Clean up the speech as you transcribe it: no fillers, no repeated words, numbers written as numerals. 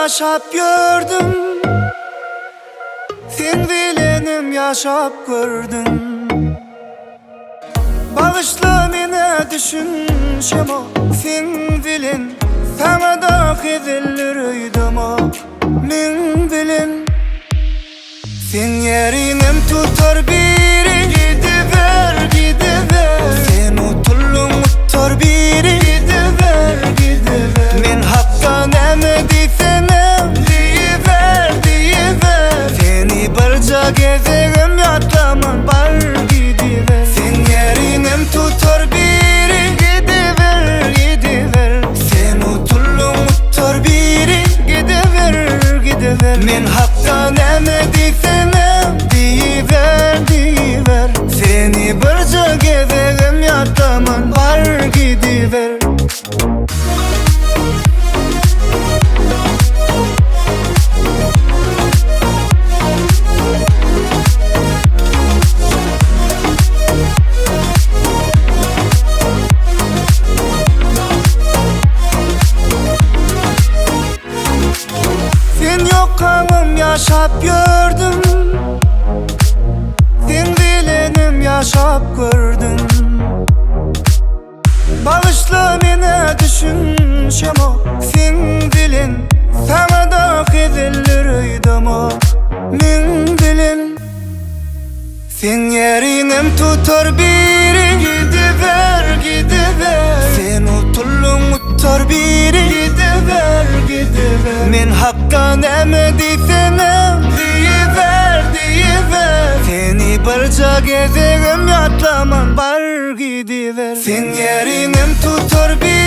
ýaşap ýördüm Seň bilenem ýaşap gördüm Bagyşla menä düşünşemok Seň bilen saňa-da heziller öýdemok Meň bilen Seň ýeriňem tutar biri Gidiber, gidiber Sen utuldyň utar biri Gidiber, gidiber Men hakda näme diýseňem Diýiber, diýiber Seni birje gezegem ýatlaman Bar gidiber Seň ýeriňem tutar biri Gidiber, gidiber Sen utuldyň utar biri Gidiber, gidiber Men hakda näme diýseňem Diýiber, diýiber Seni birje gezegem ýatlaman Bar gidiber. Sen ýokkaňam ýaşap ýördüm Seň bilenem ýaşap gördüm Bagyşla menä düşünşemok Seň bilen saňa-da hezeller öýdemok Meň bilen Seň ýeriňem tutar biri Gidiber, gidiber Sen utuldyň utar biri Gidiber, gidiber Men hakda näme diýseňem Diýiber, diýiber Seni birje gezegem ýatlaman Bar gidiber Seň ýeriňem tutar biri.